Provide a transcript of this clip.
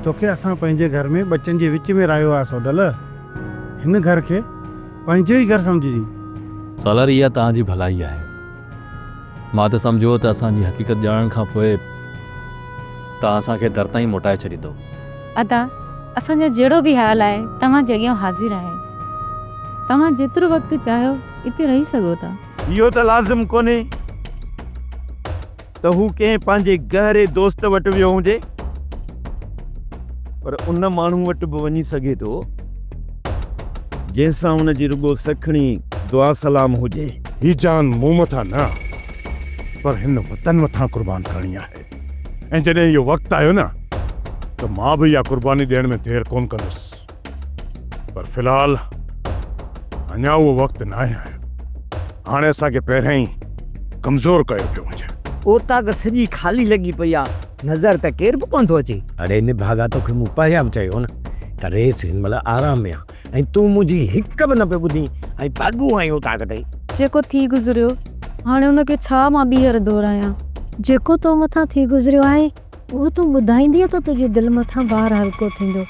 توکي اسان پنهنجي گهر ۾ ٻچن جي وچ ۾ راهيو آهي سوڍل. هن گهر کي پنهنجو ئي گهر سمجهجين. سالار اها توهان جي ڀلائي آهي. مان ته سمجهيو ته اسان جي حقيقت ڄاڻڻ کان پوء توهان اسان کي در تائين موٽائي ڇڏيندؤ. ادا، اسان جو جهڙو به حال آهي، توهان جي اڳيان حاضر آهي. توهان جيترو وقت چاهيو اتي رهي سگهو ٿا. اهو ته لازم ڪونهي ته هو ڪنهن پنهنجي گهري دوست وٽ ويو هجي، پر ان ماڻهو وٽ به وڃي سگهي ٿو، جنهن سان هن جي رڳو سکڻي دعا سلام هجي. هي جان مون مٿان نه پر هن وطن مٿان قربان ڪرڻي آهي ۽ جڏهن اهو وقت آيو نه ته مان به اها قرباني ڏيڻ ۾ دير ڪونه ڪندس. پر في الحال اڃا اهو وقت ناهي آيو. هاڻي اسان کي پهريائين ئي ڪمزور ڪيو پيو وڃي. اوطاق سڄي خالي لڳي پئي آ، نظر ته ڪير به ڪونه ٿو اچي. اڙي نڀاڳا توکي مون پهريان به چيو هو نه ته ريس هن مهل آرام ۾ آ ۽ تون منهنجي هڪ به نه پيو ٻڌين ۽ ڀڳو آهين اوطاق تي. جيڪو ٿي گذريو، هاڻي ان کي ڇا مان ٻيهر دهرايان. جيڪو تو مٿان ٿي گذريو آهي، اهو تون ٻڌائيندينء ته تنهنجي دل مٿان بار هلڪو ٿيندو.